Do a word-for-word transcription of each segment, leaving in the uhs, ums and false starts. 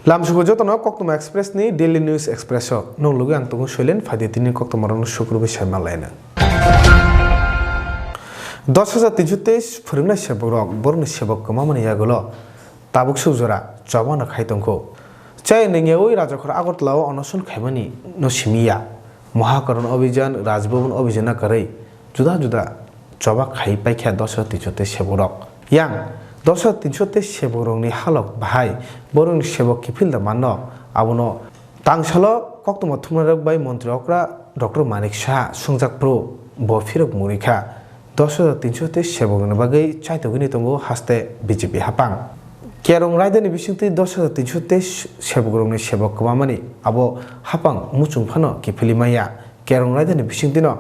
Lamsugo jotono Koktwma Express ni Daily News Express o nwng lugui ang tongo Soilen, phaidi tini koktwma rokno sukrubui sai manlaina. Dos hajar tinso teis phwrwngnai sebok rok borokni sebok kwmamani yagulo tabuk suk jora chobano khai tongkho. Chai nengyaui Rajakhor Agartala o onoson khaimani no simiya. Mohakaron Abhijan, Rajbhavan Abhijan na kwrwi juda juda choba khai paikha dos hajar tinso tei sebok rok. Yang dos hajar tinso tei sebok rokni halok bahai borokni sebok kiphil da manno. Abono tangsalo koktwma thumnairok bai montri okra Doctor Manik Saha swngjak phuru bo phirok murikha. Dos hajar tinso tei sebok rokni bagwi chaitogwini tongo haste B J P hapang. Kerong raidani bisingtwi dos hajar tinso tei sebok rokni sebok kwmamani abo hapang muchung phano kiphilwi maya. Kerong raidani bisingtwino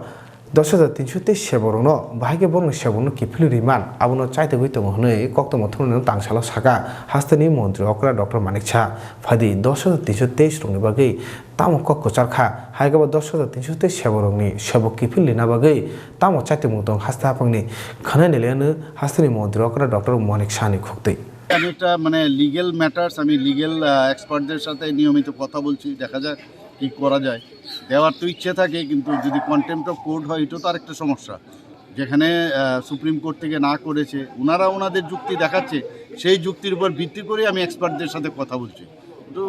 dos hajar tinso tei sebok rokno bahai khe borokni sebokno kiphilwi rwman abono chaitogwi tongo hwnwi koktwma thumnaino tangsalo saka hasteni montri okra Doctor Manik Saha. Phaidi dos hajar tinso teis rokni bagwi tamo kok kwchar kha, hai khe bo dos hajar tinso tei sebok rokni sebok kiphil rina bagwi tamo chaitokmung tong haste haphangni khwnai ni leno hasteni montri okra Doctor Manik Saha ni khuktwi. আমি একটা মানে legal matters, আমি লিগ্যাল এক্সপার্টদের সাথে নিয়মিত কথা বলছি, দেখা যাক কি করা যায়। দেওয়ার তো ইচ্ছে থাকে, কিন্তু যদি কন্টেম্প্ট অফ কোর্ট হয়, এটা তো আরেকটা সমস্যা। যেখানে সুপ্রিম কোর্ট থেকে না করেছে, ওনারা ওনাদের যুক্তি দেখাচ্ছে, সেই যুক্তির উপর ভিত্তি করে আমি এক্সপার্টদের সাথে কথা বলছি। একটু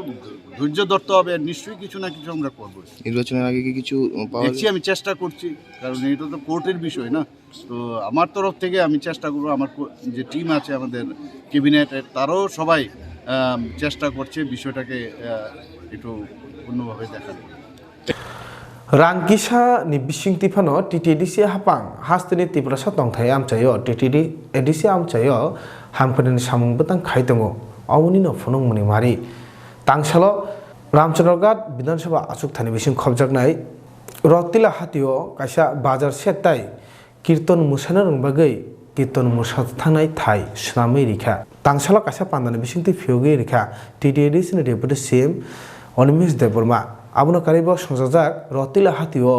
ধৈর্য ধরতে হবে, নিশ্চয়ই কিছু না কিছু আমরা করবো। নির্বাচনের আগে কি কিছু, উম, পাওয়া দেখছি, যায়? আমি চেষ্টা করছি, কারণ এটা তো কোর্টের বিষয় না। তো আমার তরফ থেকে আমি চেষ্টা করবো, আমার কো-, যে টিম আছে আমাদের ক্যাবিনেটের, তারাও সবাই, আম, চেষ্টা করছে বিষয়টাকে, আহ, একটু অন্যভাবে দেখার। Rang kisa ni bisingtwi phano T T A D C hapang hasteni Tiprasa tongthai amchaio T T A D C amchaio hamkhrani samung bwtang khai tongo, obonino phunukmani mari. Tangsalo Ramchandra Ghat Bidhan Sabha achukthani bising khopjaknai Rotila hatio kaisa bazar shed tai Kirton mwsana rwng bagwi Kirton mwsa thangnai thai swnamwi rikha. Tangsalo kaisa pandani bisingtwi phiyogwi rikha T T A D C ni Deputy C M Animesh Debbarma. Abono karwi bo swngjajak Rotila hatio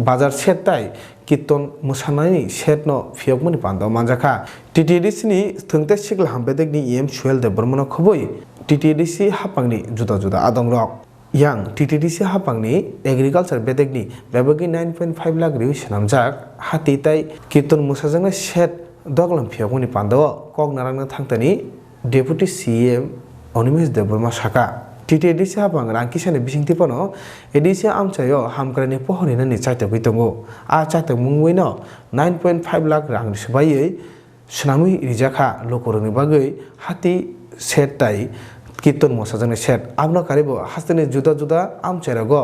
bazar shed tai Kirton mwsanani shed no phiyokmani panda o manjakha. T T A D C ni thwng tei sikla ham bedekni E M Suhel Debbarma no khobwi T T A D C hapangni juda juda adongrok. Yang T T D C hapangni agriculture bedekni bebagwi nine point five lakh riwi swnamjak hati tai Kirton mwsajaknai shed doglam phiyokmani pandao kok narwkna thangtani Deputy C M Animesh Debbarma saka. T T A D C hapang rang kisani bisingtwi phano A D C amchaio hamkraini pohor rinani chaitogwi tongo. A chaitokmung wngwino nine point five lakh rang swbaiwi swnamwi rijakha lukurokni bagwi hati shed tai Kirton mwsajaknai shed. Abono karwi bo hasteni juda juda amchairogo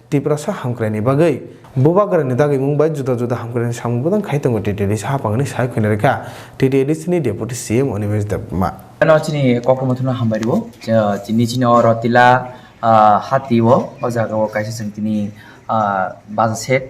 Tiprasa hamkraini bagwi bubagrani dagimung bai juda juda hamkraini samung bwtang khai tongo T T A D C hapangni sai khwinarikha T T A D C ni Deputy C M Animesh Debbarma. Ano chini kokrwma thumno hambai rwo. Chini chini o Rotila, ah, hati o, o jaga o kaisa chwng tini, ah, bazar shed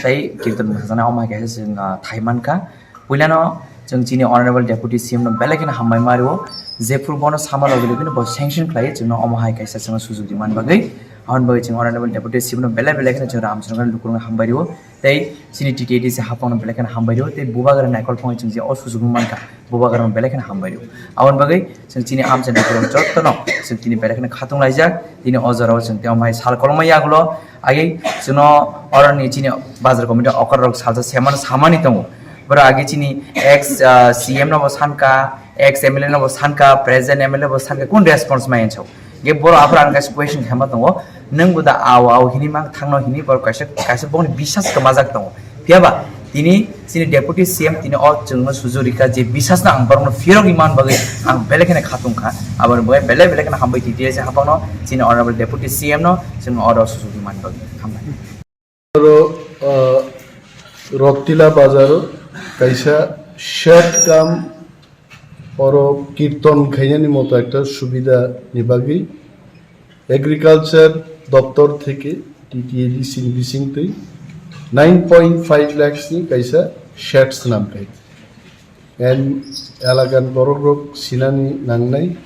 tei Kirton mwsajaknai omo hai kaisa chwng, ah, thai mankha. Puilano chwng chini Honorable Deputy C M no belai kheno hambai ma rwo, jephru bono sama logi logi no bo sanction khlai chwngno omo hai kaisa chwngno sujok di man bagwi. Aboni bagwi chwng Honorable Deputy C M no belai belai kheno chwng Ramchandra lukurokno hambai rwo, tei chini T T A D C hapangno belai kheno hambai rwo, tei bubagra naikol phangwi chwng je o sujokno mankha, bubagrano belai kheno hambai rwo. Aboni bagwi chwng chini amchaini borok jottono chwng tini belai kheno khatung laijak, tini o jorao chwng tei omo hai sal kolokma yagulo, agwi chwngno oroni chini bazar committee okor rok salsa semano samani tongo. Borok agi chini ex, ah, C M no bo sanka, ex M L A no bo sanka, present M L A bo sanka, kun response mai ansok. Ge borok aphuru ang kaisa question khaima tongo, nwng bo da ao ao hini mang thangno hini borok kaisa, kaisa bongni bisas kwmajak tongo. Phiya ba tini chini deputy C M tini o chwngno sujuk rikha je bisas no ang borokno phirogwi man bagwi ang belai kheno khatung kha. Aboni bagwi belai belai kheno hambai T T A C hapangno chini honorable deputy C M no chwng oro sujuk rwi man bagwi. Hambai. Oro, ah, Rotila bazaro kaisa shed kam oro kirton khainani moto ekta subida ni bagwi agriculture doptor theke T T A D C ni bisingtwi nine point five lakhs ni kaisa shed swnam khai. And elakan borok rok sinani nangnai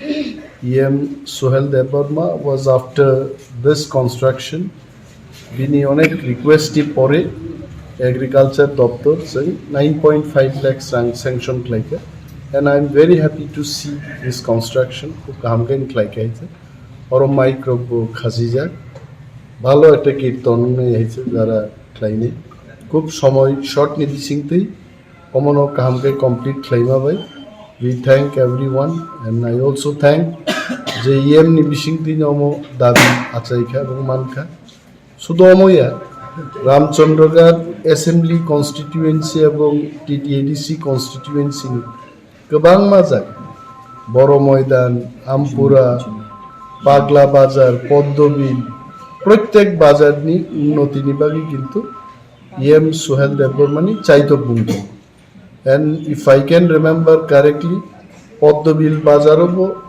E M Suhel Debbarma was after this construction. Bini onek request ni pore agriculture doptor chwng nine point five lakhs rang sanction khlaikha. And I am very happy to see this construction. Khub kaham khe khlaikha. Oro mic rok bo khasijak. Bhalo ekta kirton wngnai hai se jara khlainai. Khub somoi short ni bisingtwi omono kaham khe complete khlaima bai. We thank everyone and I also thank je E M ni bisingtwi no omo dabi achai kha ebong man kha. Sudo omo ya, Ramchandragarh Assembly Constituency ebong T T A D C Constituency ni kwbangma jaga, Boro Moidan, Ampura, Pagla Bazar, Poddobil, protek bazar ni unnoti ni bagwi kintu E M Suhel Debbarma ni chaitok bung tongo. And if I can remember correctly, Poddobil bazar o bo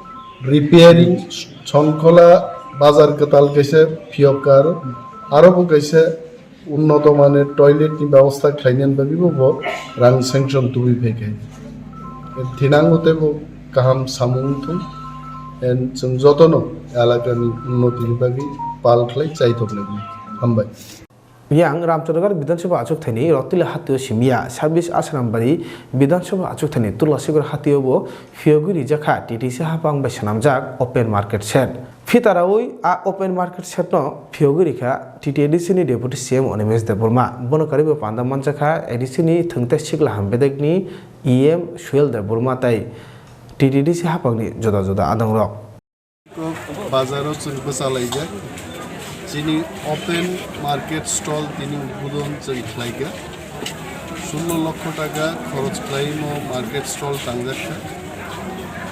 repairing, Chongkhola bazar kwtal kaisa phiyok kar, aro bo kaisa unnoto maner toilet ni byabostha khlainani bagwi bo, bo rang sanction tubui phai kha. Thinango tei bo kaham samung thung, and chwng jotono elakani unnoti ni bagwi pal khlai chaitok lainai. Hambai. Yang Ramchandragarh Bidhan Sabha achukthani Rotila hatio simya sabis Asrambari Bidhan Sabha achukthani Tulasigarh hatio bo phiyogwi rijak kha T T C hapang bai swnamjak open market shed. Phitarawi a open market shed no phiyogwi rikha T T A D C ni Deputy C M Animesh Debbarma. Bono karwi bo panda manjakha A D C ni thwngthai sikla ham bedek ni E M Suhel Debbarma tai T T A D C hapang ni juda juda adong rok. Bazaro chwng bwchalaijak. Chini open market stall tini udbodon chwng khlaikha. Sullo lokho taka khoroch khlaimo market stall tangjakha.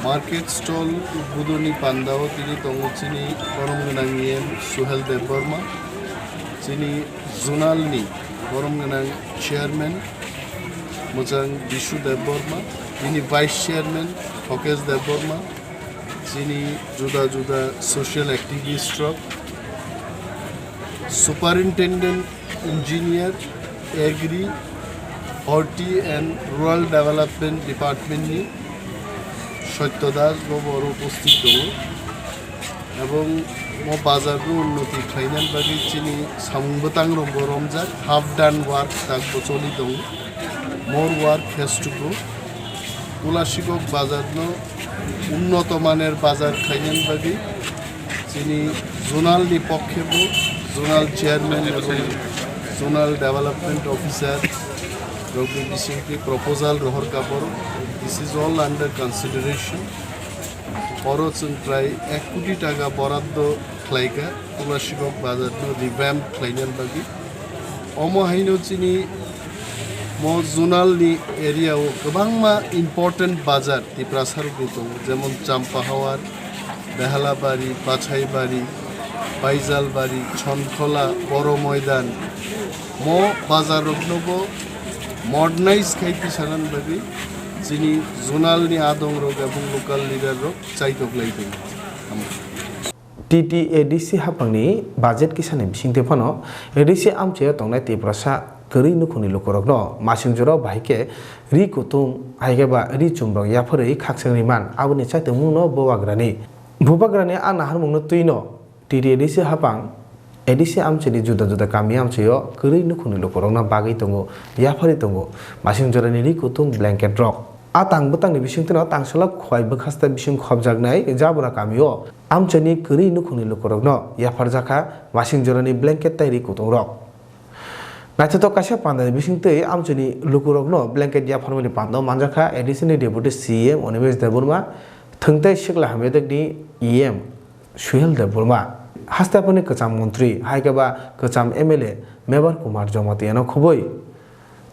Market stall udbodoni pandao tini tongo chini borom gwnang E M Suhel Debbarma, chini zonal ni borom gwnang chairman mwchang Bishu Debbarma, bini vice chairman Thokesh Debbarma, chini juda juda social activist rok, Superintendent Engineer, Agri, Horti and Rural Development Department ni Satya Das bo boro upasthit tongo. Ebong mo bazar no unnoti khlainani bagwi chini samung bwtang rok bo romjak, half done work tak bo choli tongo. More work has to go. Tulashibog bazar no unnoto maner bazar khlainani bagwi chini zonal ni pokhe bo zonal chairman ebong zonal development officer rokni bisingtwi proposal rohor ka borok. This is all under consideration. Oro chwng prai ek koti taka boraddo khlaikha Tulashibog bazar no revamp khlainani bagwi. Omo haino chini mo zonal ni area o kwbangma important bazar Tiprasa rokni tongo, jemon Champahawar, Behalabari, Bachaibari, Baijalbari, Chonkhola, Boro Moidan. Mo bazar rokno bo modernize khai tisanani bagwi chini zonal ni adong rok ebong local leader rok chaitok lai tongo. Hambai. T T A D C hapangni budget kisani bisingtwi phano A D C amchaio tongnai Tiprasa kwrwi nukhungni lukurokno masing jorao bahai khe ri kutung hai khe ba ri chumrok yapharwi khakchangni man aboni chaitokmungno bubagrani. Bubagrani a naharmungno twino T T A D C hapang A D C amchaini juda juda kami amchaio kwrwi nukhungni lukurokno bagwi tongo, yapharwi tongo masing jorani ri kutung blanket rok. A tang bwtangni bisingtwino tangsalok khwlai bwkhasta bising khopjaknai Jabra kamio amchaini kwrwi nukhungni lukurokno yapharjakha masing jorani blanket tei ri kutungrok. Naithothok kaisa pandani bisingtwi amchaini lukurokno blanket yapharmani pandao manjakha A D C ni Deputy C M Animesh Debbarma, thwngthai sikla hamyadakni E M Suhel Debbarma, haste aphani kwcham montri, hai khe ba kwcham M L A Mebar Kumar Jamatia no khobwi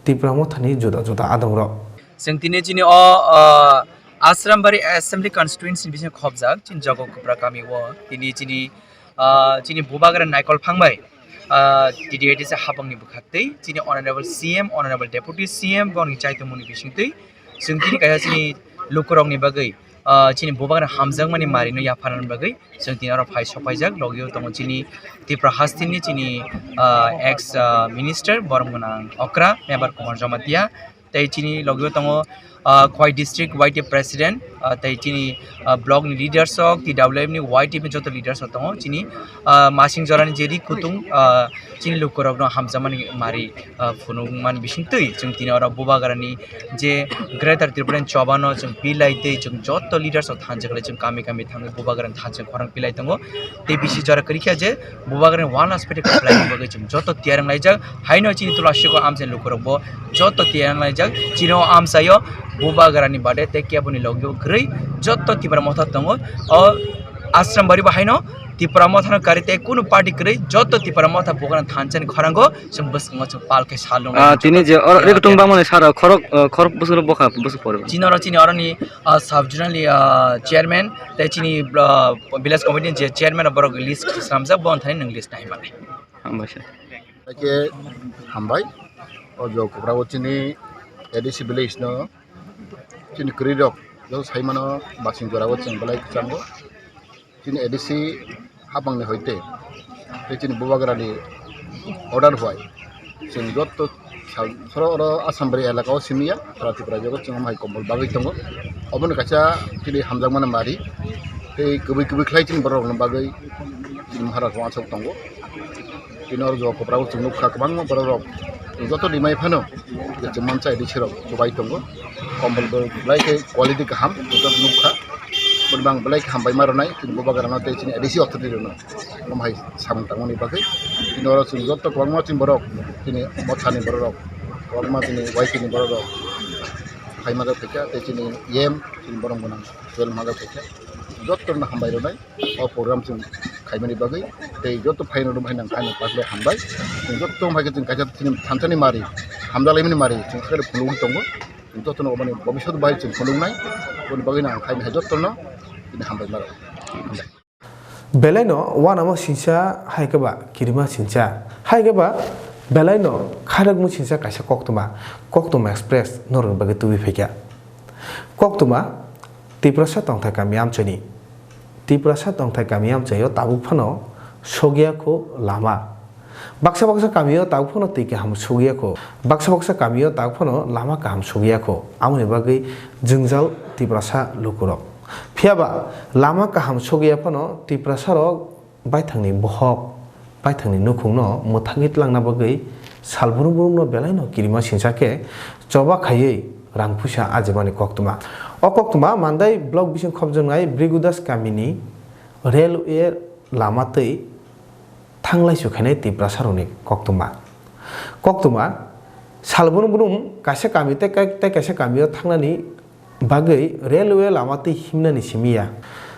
Tipra Mothani juda juda adongrok. Chwng tini chini o, ah, Asrambari Assembly Constituency ni bisingo khopjak chini Jogokopra kami o tini chini, ah, chini bubagra Naikol Phangbai, ah, T T A D C hapangni bwkhaktwi chini Honorable C M, Honorable Deputy C M bongni chaitongmungni bisingtwi chwng tini kaisa chini lukurokni bagwi, ah, chini bubagra hamjakmani marino yapharnani bagwi chwng tini oro phai sokphaijak. Logio tongo chini Tripura hasteni chini, ah, ex, ah, minister borom gwnang okra Mebar Kumar Jamatia, tei chini logio tongo, ah, Khowai district Y T F president ah, tei chini, ah, block ni leaders rok, T W F ni, Y T F ni joto leaders rok tongo. Chini, ah, masing jora ni je ri kutung, ah, chini lukurok no hamjakmani mari, ah, phunukmani bising twi chwng tini oro Bubagra ni je Greater Tripura ni choba no chwng pilai tei chwng joto leaders rok thansa khlai chwng kami kami thangwi Bubagra ni thansa khorang pilai tongo. Tei bisi jora kwrwi kha je Bubagra ni one last pete khlai bagwi chwng joto tiyar wng laijak. Haino chini tula siko amchai lukurok bo joto tiyar wng laijak. Chini o amchaio Bubagra ni bade tei kebo ni logi o kwrwi joto Tipra Motha tongo. O Ashram bari bo haino Tipra Motha no kari tei kunu party kwrwi joto Tipra Motha Bubagra ni thansa ni khorango chwng bwskango chwng pal khe sal nung Ah, lai tini je oro tei riktung tei bangmani sara khorok, ah, khorok bwswk bokha bwswk poribo. Chini oro chini oroni, ah, sub zonal, ah, chairman tei chini, ah, village committee ni je chairman rok borok list slamjak bo thani nwng list nai mani. Hambai sir. Haikhe hambai. O jok rao chini A D C village no chini kwrwi rok jok sai mano basing jora o chwng belai kwchango. Chini A D C hapang ni hoite tei chini Bubagra ni order bai chwng jotto sal soro oro Assam bari elaka o simi ya sara Tripura jogo chwng hai kombol bagwi tongo. Obo ni kaisa chini hamjakmani mari tei kwbwi kwbwi khlai chini borok rok ni bagwi chini Maharaj wansok tongo. Tini oro jok kopra o chwng nukha kwbangma borok rok joto rimai phano je chwng mansa A D C rok chubai tongo. Kombol bo belai khe quality kaham joto nukha. Boni bang belai khe hambai ma rwnai chini Bubagra no tei chini A D C authority rok no. Omo hai samung tangmani bagwi tini oro chwng joto kwbangma chini borok chini mothani borok rok kwbangma chini Y T ni borok rok hai ma jak phaikha tei chini E M chini borok gwnang twelve ma jak phaikha joto no hambai rwnai. O program chwng khaimani bagwi tei joto phaino rwmai nang khaino patle hambai. Chwng joto hai khe chwng kaisa chini thansani mari hamjalaimani mari chwng sakhe phunugwi tongo. Chwng jotono oboni bobiswt bai chwng phunuknai oboni bagwi nang khaino hai jotono chini hambai maro. Hambai. Belaino uanama singsa hai khe ba kirima singsa hai khe ba belaino kharokmung singsa kaisa koktwma, Koktwma Express norokni bagwi tubui phaikha. Koktwma Tiprasa tongthai kami amchaini. Tiprasa tongthai kami amchaio tabuk phano sokya kho lama. Baksa baksa kamio tabuk phano twi kaham sokya kho. Baksa baksa kamio tabuk phano lama kaham sokya kho. Amoni bagwi jwngjal Tiprasa lukurok. Phiyaba lama kaham sokya phano Tiprasarok baithangni bohok, baithangni nukhungno mwthangwi tlangna bagwi sal brum brumno belaino kirima singsa khe choba khaiwi rang puisa ajimani koktwma. O koktwma Mandai block bising khopjoknai Brigudas kamini railway lama twi thanglaisu khainai Tiprasarokni koktwma. Koktwma sal brum brum kaisa kami tei kai-, tei kaisa kamio thangnani bagwi railway lama twi himnani simi ya.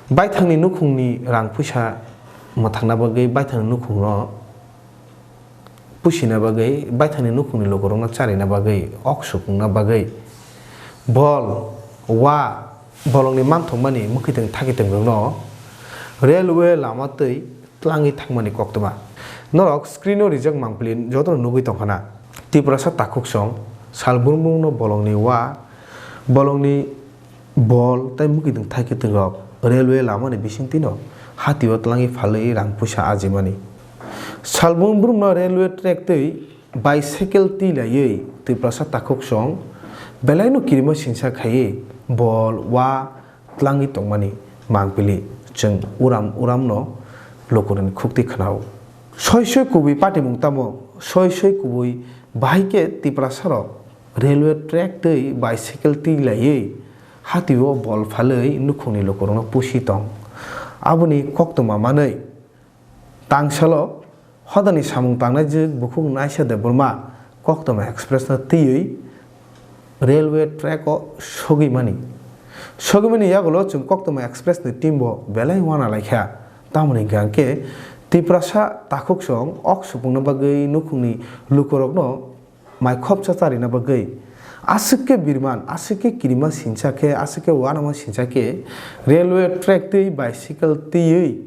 Baithangni nukhungni rang puisa mwthangna bagwi, baithangni nukhungno pusina bagwi, baithangni nukhungni lukurokno charina bagwi, ok sukungna bagwi, bol, wa, bolongni manthokmani mwkhwitwng thakhitwng rokno railway lama twi tlangwi thangmani koktwma. Norok screen o rijak mangpili jotono nugwi tongkhana. Tiprasa takhuksong sal brum brumno bolongni wa, bolongni bol tei mwkhwitwng thakhitwng rok railway lamani bisingtwino hatio tlangwi phalwi rang puisa ajimani. Sal brum brumno railway track twi bicycle twi laiwi Tiprasa takhuksong belaino kirima singsa khaiwi bol, wa, tlangwi tongmani mangpili chwng uram uramno lukurokni khukti khwnao. Soi soi kubui patimung tamo, soi soi kubui bahai khe Tiprasarok railway track twi bicycle twi laiwi hatio bol phalwi nukhungni lukurokno pusi tong. Aboni koktwma manwi Tangsalo hodani samung tangnai jwk bukhuk Naisha Debbarma Koktwma Express no twiwi railway track o sogwi mani. Sogwi mani yagulo chwng Koktwma Express ni team bo belai uana laikha. Tamoni hwnkha hwnkhe Tiprasa takhuksong ok supungna bagwi nukhungni lukurokno mai khopsa charina bagwi aswk khe birman, aswk khe kirima singcha khe, aswk khe uanama singcha khe railway track twi bicycle twiwi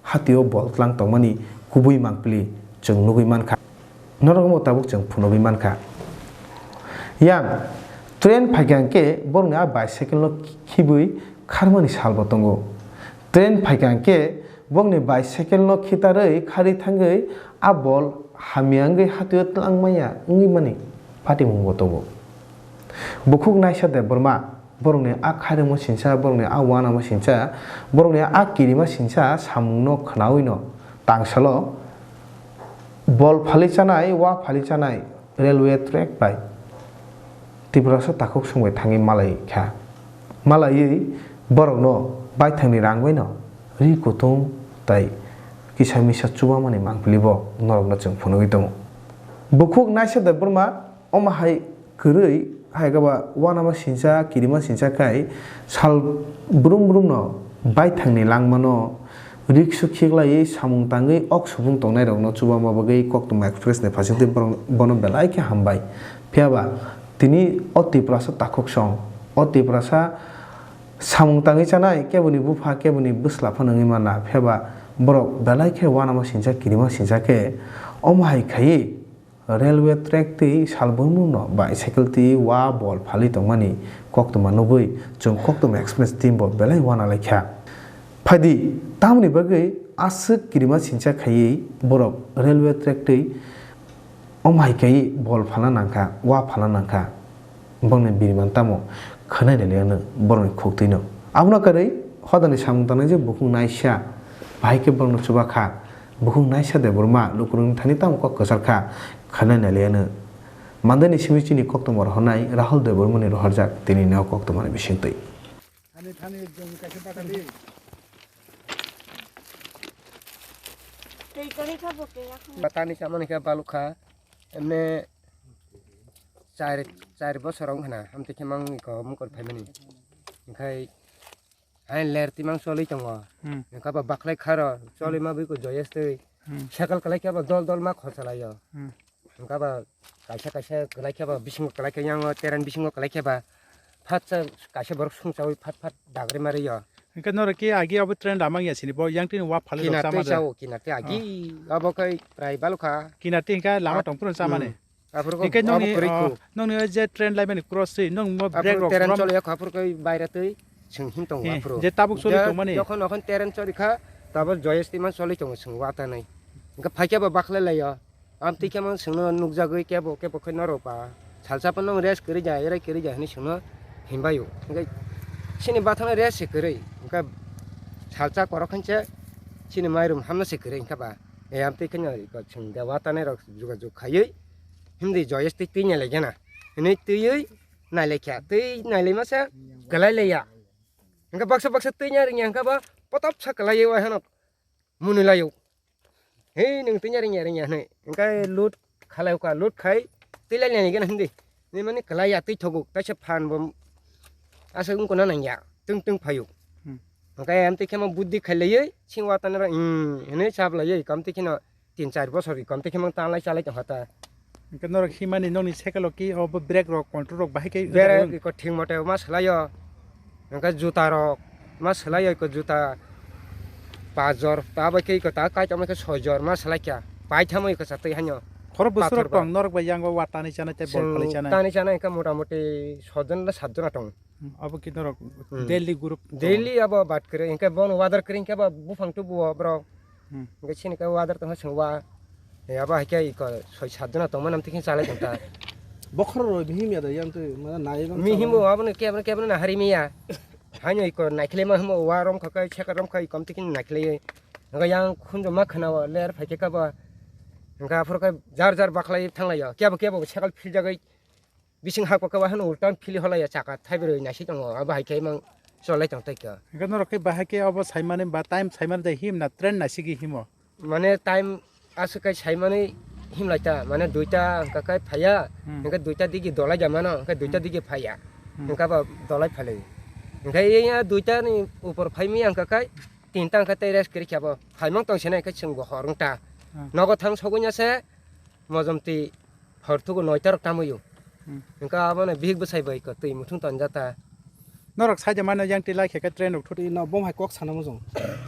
hatio bol tlang tongmani kubui mangpili chwng nugui mankha. Norokno tabuk chwng phunugui mankha. Yang train phaikha hwnkhe borokni a bicycle no khibui kharmani salbo tongo. Train phaikha hwnkhe borokni bicycle no khitarwi kharwi thangwi a bol hamya wngwi hatio tlang manya wngwi mani patimungbo tongo. Bukhuk Naisha Debbarma Borokni a khairokma sinsa, borokni a uanama sinsa, borokni a kirima sinsa samungno khwnawi no tangsalo bol phali chanai, wa phali chanai railway track bai Tiprasa takhuk songbai thangwi malai kha. Malaiwi borokno baithangni rang baino ri kutung tai kisa misa chubamani mangpili bo norokno chwng phunugwi tongo. Bukhuk Naisha Debbarma omo hai kwrwi hai khe ba uanama sinsa, kirima sinsa khai sal brum brumno baithangni langmano riksu khiklaiwi samung tangwi ok subung tongnairokno chubama bagwi Koktwma Express ni phaisingtwi borok-, bono belai khe hambai. Phiya ba tini o Tiprasa takhuk song, o Tiprasa samung tangwi chanai keboni bupha, keboni bwsla phano wngwi manna. Phiya ba borok belai khe uanama sinsa, kirima sinsa khe omo hai khaiwi railway track twi sal bumungno bicycle twi wa bol phali tongmani Koktwma nugwi chwng Koktwma Express team bo belai uana laikha. Phaidi, tamoni bagwi aswk kirima sinsa khaiwi borok railway track twi omo hai khaiwi bol phalna nangkha, wa phalna nangkha. Bongni biriman tamo khwnai naliya no borokni khuk twi no. Abono kwrwi hodani samung tangnai je Bukhuk Naisha bahai khe borokno chuba kha. Bukhuk Naisha Debbarma lukurokni thani tamo kok kwchar kha khwnai naliya no. Mandai ni simi chini koktwma rohornai Rahul Debbarma ni rohorjak tini no koktwma ni bisingtwi. Thani thani jong kaisa batali. Tei tei kha bo tei ya kha. Batani chamani khe balukha. Emne char, char bosor wng khna, amtwi khe mang iko mukol phaimani. Hinkhe hai ler twi mang choli tongo. Hmm. Hinkhe ba baklai kharo, choli ma bwiko joyes twi. Hmm. Cycle kwlai khe ba dol dol ma khorsa laio. Hmm. Hinkhe ba kaisa kaisa kwlai khe ba bisingo kwlai khe yango terani bisingo kwlai khe ba phatsa kaisa borok sungchawi phat phat dagri ma rio. Hinkhe norok khe agi abo train lama wngya sini bo yang tini wa phalwi rok Kinartwi chama da. Chao, kinartwi agi abo khe prai balukha. Kinartwi hinkhe lama tong phuru chamani. Hmm. Aphuru ko Hinkhe abo nongni, kwrwi ah, khu. Nongni o je train laimani cross se, nong mo Aphuru brake rok terani rom- choli yakho, aphuru khe baira twi chwng him tongo He, aphuru. Je tabuk choli Je tongmani. Jokhon okhon terani choli kha, tabuk joyes twi ma choli tongo chwng wa tanai. Hinkhe phaikhe bo bakhlai laio. Amtwi khe mang chwngno nukjagwi kebo kebo khe norok ba salsa phano rest kwrwi ja, erai kwrwi ja hwnwi chwngno himbaio. Hinkhe chini bathangno rest se kwrwi, hinkhe salsa korok khe chini mairum hamno se kwrwi hinkhe ba. E amtwi kheno iko chwng de watanai rok jugajug khaiwi himdi joyes twi twi nailaikhe na. Hwnwi twiwi nailaikha, twi nailaima se kwlai laiya. Hinkhe baksa baksa twi nai rwngya hinkhe ba potop sa kwlaiwi wai hano mwnwi laio. Hei, nwng twi nyari nyari ya hwnwi. Hwnkhe load khalai kha, load khai twi lai nani gana hindi. Ni mani kwlai ya twi thogo, kaisa phan bo aswk wng kona nang ya, twng twng phaio. Hmm. Hwnkhe amtwi khe mo buddhi khai laiwi, sing watana ra, hmm, hwnwi sab laiwi, kamtwi kheno tin char bosor ri, kamtwi khe mo tanglai chalai tong kha ta. Hwnkhe norok himani nokni cycle o ki obo brake rok, control rok bahai khe Brake iko thik mote ma swlaio. Hwnkhe juta rok ma swlaio, iko juta pas jor, ta bai khe iko ta kaitor khe soi jor ma swlaikha. Paithamo iko chatwi haino. Khoro bwswk rok Pathor ba. Tong norok bai yango wa tanwi chanai tei bol Chwng phalwi chanai. Tanwi chanai hwnkhe mota moti soi jon na sat jona tong. Hmm, abo khe norok Hmm. Daily group tong. Daily abo bat kwrwi, hwnkhe bono order kwrwi hwnkhe bo buphang tubuo borok. Hmm. Hwnkhe chini khe order tongkha chwng wa. E, abo hai khe iko soi sat jona tongmani amtwi khe chalai tong ta. Bokhorok roi mihim ya da yang twi, mane nai bang Mihim chalai. Bo abono kebra kebra na hari miya. Haino iko naikhlai ma himo wa rom kha kai seka rom kha iko amtwi khe naikhlai. Hwnkhe yang khunjo ma khna o ler phai khe kabo. Hwnkhe aphuru khe jar jar bakhlai thanglaio. Kebo kebo bo sekal philjagwi bising hak paka wahano ultan phili holai ya chaka thaibrwi naisik tongo, abo hai khe mang cholai tong tai kha. Hwnkhe norok khe bahai khe obo saimani ba time saimani de him na train naisigi himo? Mane time aswk kai saimani himlai ta, mane duita hwnkha kai phaiya, Hmm. hwnkhe duita digi dolai ja mano, hwnkhe duita Hmm. digi phaiya, Hmm. hwnkha ba dolai phalai. Hwnkhe iya duita ni upor phaimi hwnkha kai tinta hwnkha tei rest kwrwi khe bo phaimang tong sinai hwnkhe chwng bo hor wng ta. Hmm. Nogo thang sogwi ya se mojom twi hor thugo noita rok tamwi o. Hmm. Hwnkhe abono bihik bwsai bai ko twi muthung tonjak ta. Norok saida mano yang twi lai khe khe train rok thut. Twi no bom hai kok sana mujung.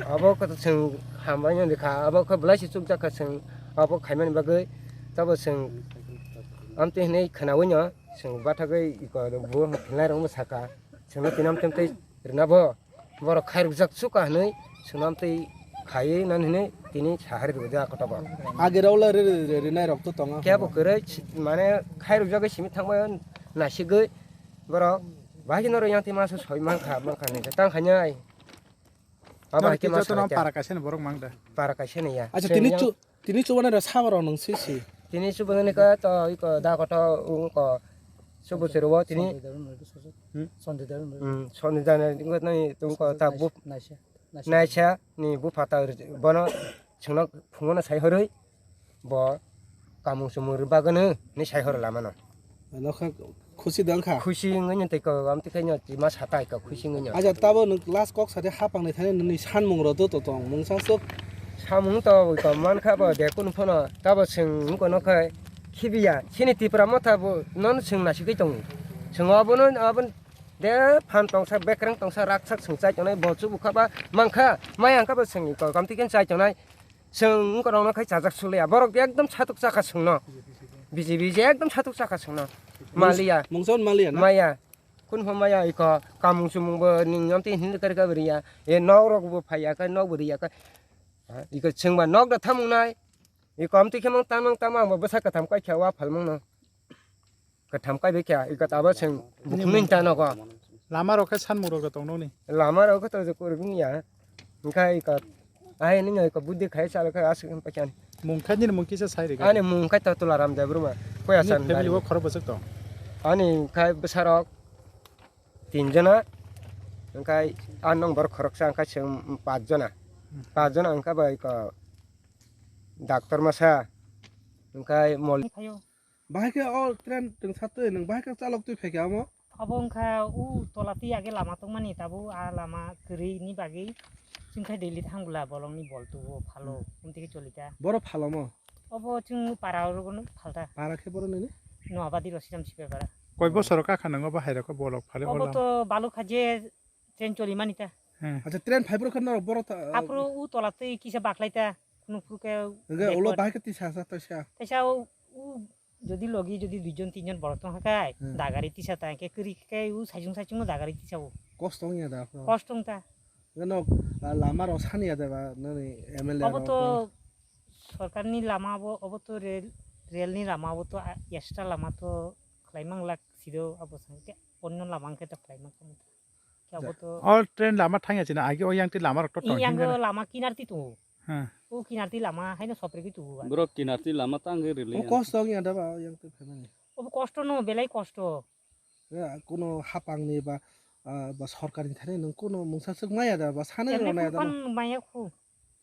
Abo khe chwng hambai no kha, abo khe belai se chukjak kha chwng abo khaimani bagwi. Tabo chwng amtwi hwnwi khwnawi no chwng bathagwi iko bo phinai rok bwsaka. Chwngno tinam tem tei rwna bo. Borok khairokjak chuka hwnwi swnam tei khaiwi nani hwnwi tini sahari rwdi a kotogo. Age rok le ri, ri, ri, rinai rok to tongo. Kebo kwrwi si-, mane khairokjagwi simi thangbai nasigwi borok Bahai khe norok yang twi masa soi mankha, mankha ni tang khainai. Abo Norok hai khe kisa masa to no hai khe. Para kaisa ni borok mang da. Para kaisa ni ya. Acha, Chwng tini yang chu, tini chu wana da sabo rok nung si si. Tini chu bwni ka to iko da koto ungko. Subu sero tini. Hmm? Sonde da. Hmm, sonde da ni ungko nai ungko ta bu. Naisa. Naisa. Naisa ni bu pata bono chwngno phungono sai horoi. Bo kamung sumung rw bagwno hinwi sai horo lamano. Ano kha khusi da wngkha? Khusi wngwi no tei kok, amtwi khe no tima sa tai kok khusi wngwi no. Aja tabo nwng last kok sade hapang ni thani nini sanmung rw do to tong mungsa sok. Samung to oi kok mankha bo de kunu phano tabo chwng wngko no khai khibiya. Chini Tipra motha bo nono chwng nasigwi tongo. Chwng obono, obono de phan tongsa, bekreng tongsa, raksak chwng chai tongnai bo chubu kha ba mankha, maya wngkha bo chwng kok, amtwi khe chai tongnai. Chwng wngkorokno khai chajak suliya. Borok ekdom satuk chakha chwngno. B J P je ekdom satuk chakha chwngno. Maliya. Mungsa hwn maliya na? Maya. Kun pho maya iko kamung sumung bo ning yom twi hinwi kari kari ya. E nok rok bo phaiya kha, nok bo riya kha. Ha, iko chwngba nok da thamung nai. Iko amtwi khe mung tamang tamang bo bwsa kwtham kai kha wa phalmung no. Kwtham kai bai kha, iko tabo chwng bukhum nwi ta nogo. Lama rok khe sanmung rok tong noni. Lama rok khe to je kurung ya. Wngkha iko, ai nini iko buddhi khai chalo khai aswk wng paikha ani. Mung khai nini mung kisa sai rega. Ani mung khai to Tularam Debbarma. Koya san family o khorok bwswk tong? Ani khai bwsarok tin jona. Wngkha a nong borok khoroksa wngkha chwng pach jona. Pach jona wngkha bai iko doctor masa. Wngkha mol. Bahai khe o train twngsa twi nwng bahai khe chalok twi phaikha omo? Abo wngkha u tola twi age lama tongmani tabuk a lama kwrwi ni bagwi chwng khai daily thang bwla bolong ni bol tubu phalo hmm. Umtwi khe choli ta. Boro phalo mo? Obo chwng para oro phal ta. Para khe boro nini? Noabadi Rosiram Sipai para. Koi bosor ka kha nang obo hai rok bolok phale obo ola? To baluk kha je train choli mani ta. Hmm. Acha train phai boro khe norok boro ta. Aphuru u tola twi kisa baklai ta. Kunu phuru khe. Hwnkhe ulo backward. Bahai khe tisa sa tisa. Tisa u, u Jodi logi jodi duijon tinjon borok tong kha kai, hmm. Dagari tisa ta, hwnkhe kwrwi khe u saichung saichung no dagari tisa o. Kosto wngya da aphuru? Kosto wng ta. Hwnkhe nok, ah, lama rok sani ya da ba nani M L A obo rok to no? Sorkar ni lama bo, obo to rail, rail ni lama bo to, ah, extra lama to khlai mang lak sido abo sa hwnkhe onno lama hwnkhe to khlai mang kha. Khe abo to. O train lama thangya chini agi o yang twi lama rok to tong yang hwnwi lama kinar twi tongo. Hmm. O kinar twi lama haino sopregwi tubu ba. Borok kinar twi lama tangwi rili. O kosto wngya da ba yang twi phaimani. Obo kosto no belai kosto. Ya, kuno hapang ni ba, ah, ba sorkar ni thani nung kuno mungsa swk maya da ba sanai rok naya da. Kunu phan maya khu.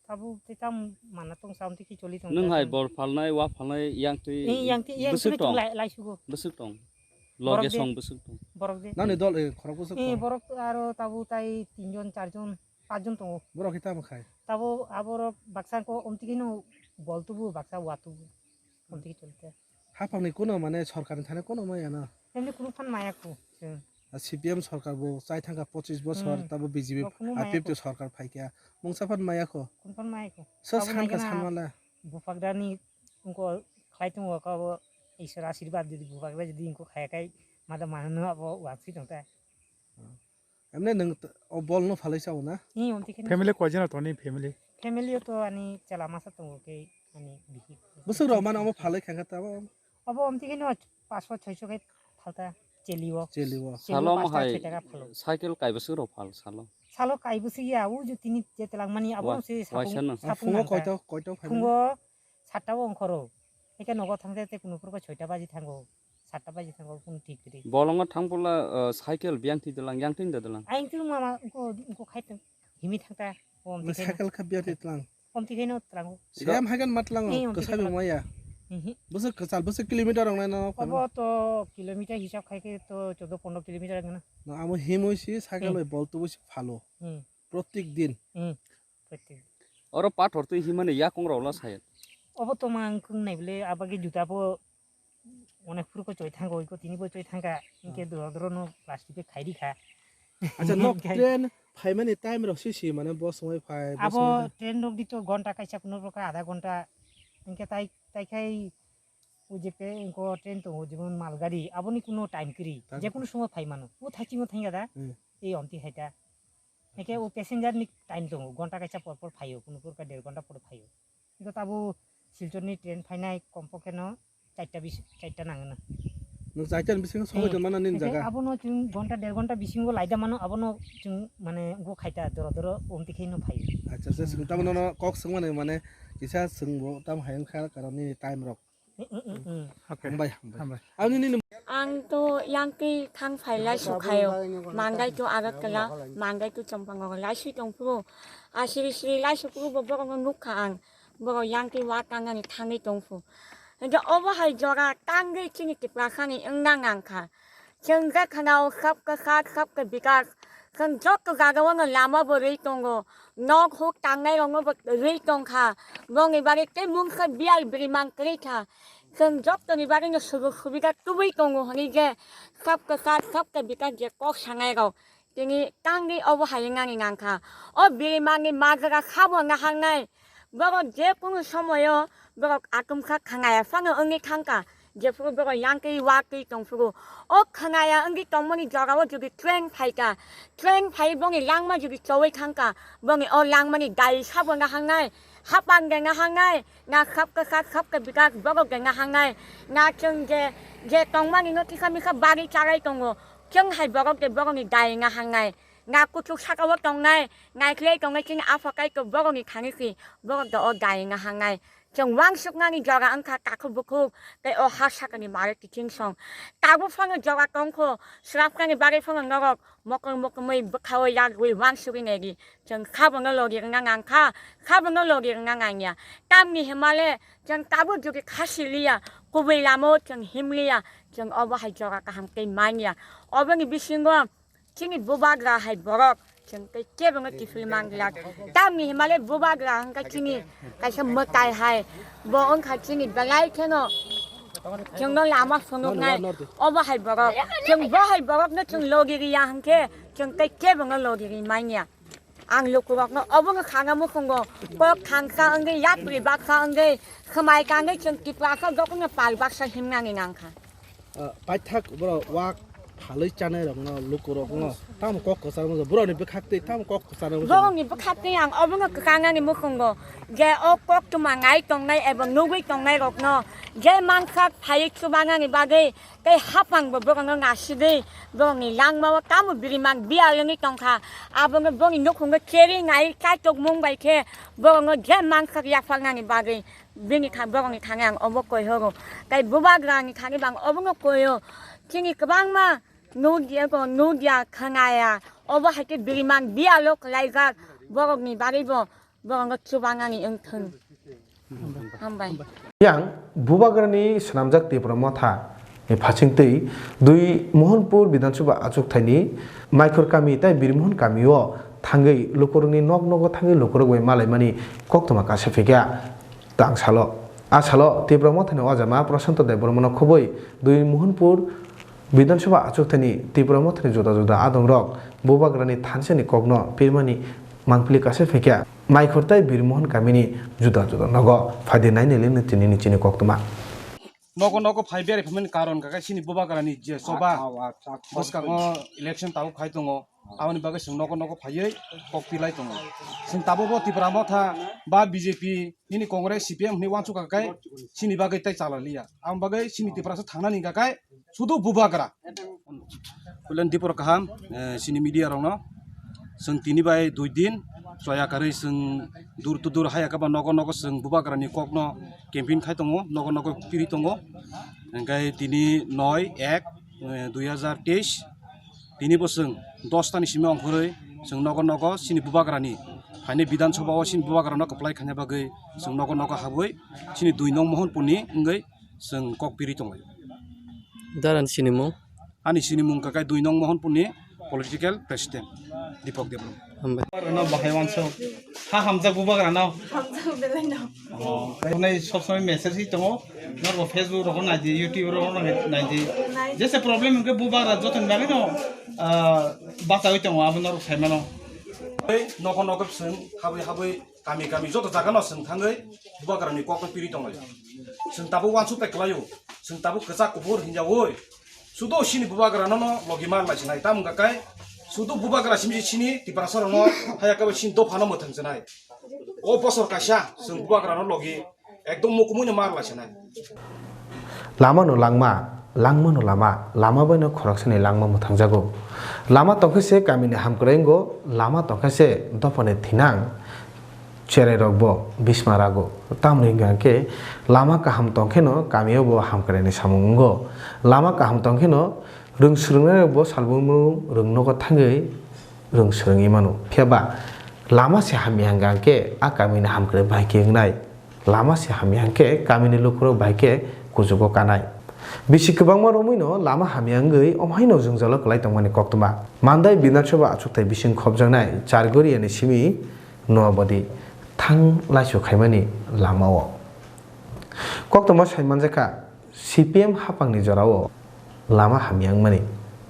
Tabuk tei tam mana tong sa, amtwi khe choli tong. Nwng hai bol phalnai, wa phalnai, yang twi. Eh, yang twi, yang bwswk twi tong. Lai, lai sugo. Bwswk tong. Loge song bwswk tong. Borok de. Nani dol, eh, khorok bwswk tong. Eh, borok aro tabuk tai tinjon, charjon, pachjon tongo. Borok khe tamo khai? Tabuk aborok baksa ko omtwi khe no bol tubu, baksa wa tubu. Omtwi khe choli ta. Hapang ni kuno mane sorkar ni thani kuno maya na? Emni kunu phan maya khu. Hmm. A C P M sorkar bo chai thangkha pochis bosor, hmm. Tabo B J P, bo kunu maya R P F to khu. Sorkar phaikha. Mungsa phan maya khu. Kunu phan maya khu. So abo sankha naikhe na sanmala. Buphagdani wngkha khlai tongo kha bo Iswar ashirbad jodi buphagda jodi wngkha khaya khai mada manwi no abo uanswi tongta. Hmm. Emne nwng t-, o bol no phalwi chao na? Ni omtwi khe. Family koi jona toni family? Family o to ani chwla masa tongo khe ani bihik. Bwswk rok mano omo phalwi khangkha tabo? Obo omtwi khe no paanch sho choi sho khe phalta cheli o. Cheli o. Cheli o salo paanch ta hai choi taka phalo. Cycle kai bwswk rok phal salo? Salo kai bwswk ya, o je tini je twlang mani abo wa-, se waisa sapung, no. Sapung phungo nangkha. Koito, koito phai mani? Phungo satta o ongkhoro. Eke nogo thangte te kunu phuru khe soita baji thango. Satta baji thango kunu thik ri. Bolongo thangphurla, uh, cycle biyang thwi dwlang, yang thwi da dwlang. Ayang thwi mama uko, uko khai tong. Himi thangta. Om thwi khai no. Cycle kha biyang thwi tlang. Om thwi khai no tlango. Sem hagan matlango. Eh, om thwi kwsa khai bi tlang. Maya. Ehe. Bwswk kwchal, bwswk kilometer rok nai no. Obo to kilometer hisab khai khe to chaudo pondro kilometer wngna. No, amo himoi si cycle hmm. Bai bol tubo si phalo. Hmm. Protek din. Hmm. Protek din. Oro pathor twi himani yakung rok la saya. Obo to mang kung nai bile abagi juta bo Onek phuru ko choi thango, iko tini bo choi thangka, hinkhe doro doro no plastic bai khai rikha. Acha, nok train phaimani time rok sisi mane bo swmai phai, bo abo swmai phai. Train rok di to gonta kaisa kuno rok adha gonta, hinkhe tai, tai khai ujekte inko train tongo jemon malgari, aboni kuno time kwrwi, time je kuno swmai phai mano, o thaichimo thangya da, hmm. Ei omti hai da. Hinkhe o passenger ni time tongo, gonta kaisa por por phaio, kuno por ka der gonta por phaio. Iko tabo Silchor ni train phainai kompokkhe no charta bis, charta nangna. Nwng chaita ni bisingo sogwi tongmano nini jaga. Abono chwng ghonta der ghonta bisingo laida mano, abono chwng mane go khaita doro doro omti khe no phai. Acha, se swng tamo nono kok swngmani mane kisa swngbo tamo hai wngkha karon nini time rok. Hambai, hambai. Ang nini Ang to yang twi thang phai lai sukhaio. Mangai to Agartala, mangai to Champangnagar lai sui tongphuru. Asiri siri lai sukuru bo borok no nukha ang. Borok yang twi wa tangani thangwi tongphu. Hingke obo hai jora tangwi chini Tiprasani wngna nangkha. Chwng je khwnao sabka sath, sabka bikas. Chwng joto jagao no lama bo rwi tongo. Nok huk tangnai rokno bo rwi tongkha. Bongni bagwi tei mungsa biyal bwrwi mang kwrwi kha. Chwng jotoni bagwino sujuk subida tubui tongo hwnwi je sabka sath, sabka bikas je kok sanai rok. Tini tangwi obo hai wngnani nangkha. O bwrwi mangni majra sabo naharnai. Borok je kunu somoyo borok atumsa khangaya phano wngwi thangkha. Jephuru borok yang twi wa twi tongphuru. O khangaya wngwi tongmani jorao jugi train phaikha. Train phai bongni langma jugi chowi thangkha. Bongni o langmani dai sabo naharnai. Hapang de naharnai. Na sabka sath sabka bikas borok de naharnai. Na chwng je, je tongmani no kisa misa bagwi charai tongo. Chwng hai borok de borokni dai naharnai. Na kuchuk sakao tongnai, naikhlai tongnai chini Apha Kaitor borokni thani si, borok do o dai naharnai. Chwng wangsuknani jora wngkha takhuk bukhuk, tei o ha sakani mare kiching song. Tabuk phano jora tongkho, swrapnani bagwi phano norok mokol mokomwi bwkhao yagwi wangsugwi naidi. Chwng sabono logi rwna nangkha, sabono logi rwna nangya. Tamni himale chwng tabuk jugi khasi liya, kubui lamao chwng himliya, chwng obo hai jora kaham tei manya. Oboni bisingo Chini bubagra hai borok chwng tei kebo no kiphil manglak. Tamni himale bubagra hwnkha chini kaisa mwtai hai. Bo wngkha chini belai kheno chwngno lama phunuknai. Obo hai borok. Chwng bo hai borokno chwng logi riya hwnkhe chwng tei kebo no logi ri manya. Ang lukurokno obono sana muchungo kok thangsa wngwi yapri baksa wngwi swmai kangwi chwng Tiprasa jotono pal baksa himnani nangkha. Ah, paithak borok wak phalwi chanai rokno, luku rokno tamo kok kwchar mano, borokni bwkhak twi tamo kok kwchar mano. Borokni bwkhak twi ang obono kwchanani muchungo je o koktwma nai tongnai eba nugwi tongnai rokno je mansak phaiwi chubanani bagwi tei hapang bo borokno nasigwi borokni langmao tamo biriman biyal wngwi tongkha, abono borokni nukhungo cherwi nai chaitok mung bai khe borokno je mansak yaphaknani bagwi. Bini kha-, borokni thani ang obo koi horo. Tai bubagrani thani bang obono koio. Chini kwbangma nudia ko, nudia khanaya. Obo hai khe biriman biyalo kwlaijak. Borokni bagwi bo borokno chubanani wngthung. Hambai. Yang bubagrani swnamjak Tipra Motha ni phasing twi dui Mohanpur Bidhan Sabha achukthai ni Maikhor kami tai Birmohon kami o thangwi lukurokni nok nogo thangwi lukurok bai malaimani koktwma kaisa phikya. Tang salo. A salo Tipra Mothani ojama Prashanto Debbarmano khobwi dui Mohanpur Bidhan Sabha achukthani Tipra Mothani juda juda adongrok bubagrani thansani kokno pirmani mangpili kaisa phikya. Maikhor tai Birmohon kamini juda juda nogo phaidi nainai lino tinini chini koktwma. Nogo nogo phai beri phaimani karon kakai chini bubagrani je soba bwskango election tabuk khai tongo. Aboni bagwi chwng nogo nogo phaiwi kok pilai tongo. Chwng tabukbo Tipra Motha ba B J P nini Congress C P M hinwi uansuk kha khe chini bagwi tei chala liya. Aboni bagwi chini Tiprasa thangnani hwnkha khe sudu bubagra. Puilani dipor kaham, eh, chini media rokno. Chwng tini bai dui din choya karwi chwng dur to dur haya khe ba nogo nogo chwng bubagrani kokno campaign khai tongo, nogo nogo piri tongo. Hwnkhe tini noi ek, eh, dui hazar teis. Tini bo chwng dos tani simi ongkhorwi chwng nogo nogo chini bubagrani phainai Bidhan Sabha o chini bubagrano kwplai khaina bagwi chwng nogo nogo habwi chini dui nong Mohanpurni wngwi chwng kok piri tonglaio. Darani sinimung? Ani sinimung kakai dui nong Mohanpurni political president Deepak Debbarma. Hambai. Bubagrano bahai uansuk. Ha hamjak bubagrano. Hamjak belai no. Oh, nai sob somoi message hi tongo. Norbo Facebook rogo naidi, YouTube rogo naidi. Jese problem hwnkhe bubagra jotoni bagwi no, ah, bachawi tongo, abo norok saimano. Ei, nogo nogo chwng habwi habwi kami kami joto jaga no chwng thangwi bubagrani kokno piri tongo. Chwng tabuk uansuk pai kwlaio. Chwng tabuk kwchak kuphur hinjawi. Sudo sini bubagra no no logi mar lai sinai tam ga kai. Sudo bubagra simi sini Tiprasa rok no haya kabai sini dopha no mwthang sinai. O bosor kaisa chwng bubagra no logi ekdom mukumui no mar lai sinai. Lama no langma Langmano lama, lama baino khoroksani langma mwthangjago. Lama tongkhe se kamini hamkwrai wngo, lama tongkhe se dophani thinang cherai rokbo bisma rago. Tamoni hwnkha khe lama kaham tongkheno kamio bo hamkwraini samung wngo. Lama kaham tongkheno rwng swrwngnairokbo salbumung rwng nogo thangwi rwng swrwngwi mano. Phiyaba lama se hamya hwnkha khe a kamini hamkwrai bai khe wngnai. Lama se hamya hwnkhe kamini lukurok bai khe kuchugo kanai. Bisi kwbangma romwino lama hamya wngwi omohaino jwngjalo kwlai tongmani koktwma. Mandai Bidhan Sabha achukthai bising khopjaknai Chargoriani simi Noabadi thang laisu khaimani lamao. Koktwma sai manjakha, C P M haphangni jorao lama hamya wngmani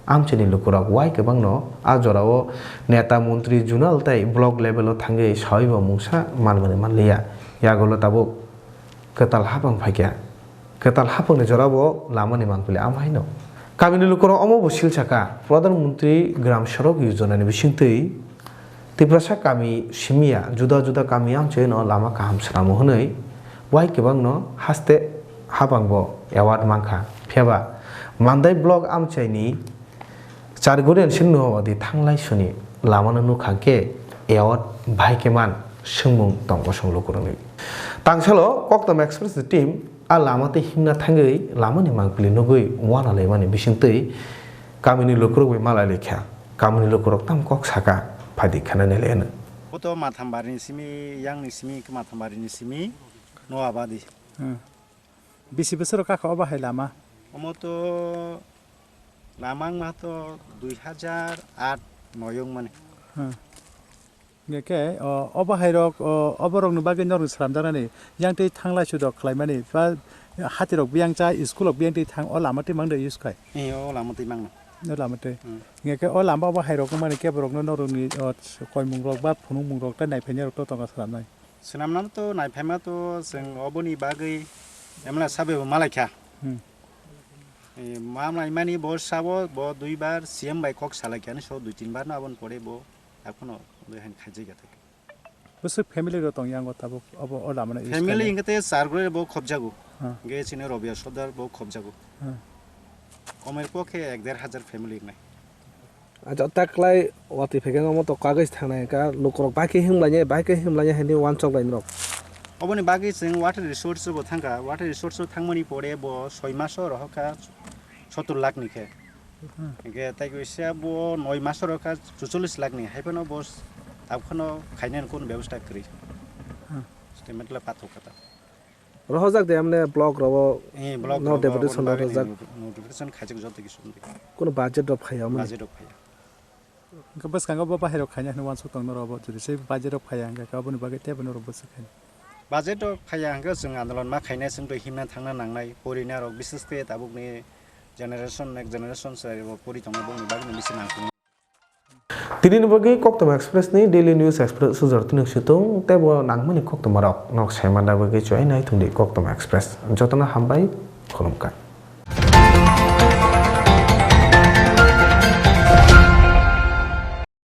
amchaini lukurok wai kwbangno a jorao neta, montri, zonal tei block level-o thangwi sawibo mungsa manmani manliya. Yagulo tabuk kwtal haphang phaikha. Kwtal haphangni jorao lamani mangpili amhaino. Kamini lukurok omobo silsakha, Pradhan Mantri Gram Sadak Yojana ni bisingtwi Tiprasa kami simiya juda juda kami amchaino lama kaham swnamo hwnwi wai kwbangno haste haphangbo award mankha. Phiyaba Mandai block amchaini Chargoriani simi Noabadi thanglai suni lamano nukha khe award bahai khe man swngmung tongo chwng lukurokni. Tangsalo Koktwma Express ni team a lama tei himna thangwi lamani mangpili nugwi uanalaimani bisingtwi kamini lukurok bai malai laikha. Kamini lukurok tamo kok saka, phaidi khana nai lai hwno. Bo to Mathambari ni simi, yang ni simi, Mathambari ni simi, Noabadi. Hmm. Bisi bwswk rok kakha obo hai lama? Omo to lama wngma to dui hajar aat noi wngmani. Hmm. Hingke khe, o, obo hai rok, o, obo rok ni bagwi norok slamjaknani, yang twi thanglai sudok khlaimani, ba hati rok biyang cha, school rok biyang twi thang, o lama twi mang de use khai? Ee, o lama twi mangno. O lama twi. Hmm. Hingke khe o lama obo hai rok wngmani kebo rok no norok ni, o, koimung rok ba phunukmung rok tei naiphainai rok to tongo slamnai. Swnamnano to naiphaima to chwng oboni bagwi M L A sabe bo malaikha. Hmm. E, ma malaimani bo sabo bo duibar C M bai kok salaikha ni so dui tin bar no aboni pore bo ekhono dui han khaijai gathai. Bwswk family rok tong yango tabuk obo o lama no use Family khainai. Hingke te char gre bo khobjago. Hmm. Hingke chini Robia Sodar bo khobjago. Hmm. Komer kokhe ek der hajar family wngnai. Acha taklai watwi phaikhe omo to kagoj thangnai ka lukurok bai khe himlainai bai khe himlainai hinwi uansuk lai norok. Oboni bagwi chwng water resource bo thangkha, water resource o thangmani pore bo soi maso rohorkha sottor lakh ni khe. Hmm. Hingke tai kaisa bo noi maso rohorkha chuchollis lakh ni, hai phano bo tabuk phano khainani kunu bebosta kwrwi. Hmm. Statement le pathok kha ta. Rohorjak de amne block rogo Eh, block no rogo deputation aboni bagwi rohorjak. Noti-, notification khaijak joto kisu wngwi. Kono budget rok phaiya amne. Budget rok phaiya. Hingke bwskango bo bahai rok khaina hinwi uansuk tong norok bo jodi se budget rok phaiya hingke khe aboni bagwi teibo norok bwswk khaina. Budget rok phaiya hingke chwng andolon ma khainai chwng twi himna thangna nangnai porina rok bises khe tabukni generation next generation se bo pori tongnai bongni bagwi bisi nangkukmani. Tini ni bagwi Koktwma Express ni Daily News Express sujor tini situng tei bo nangmani koktwma rok nok saimanda bagwi chuai nai thungdi Koktwma Express. Jotono hambai khulumkha.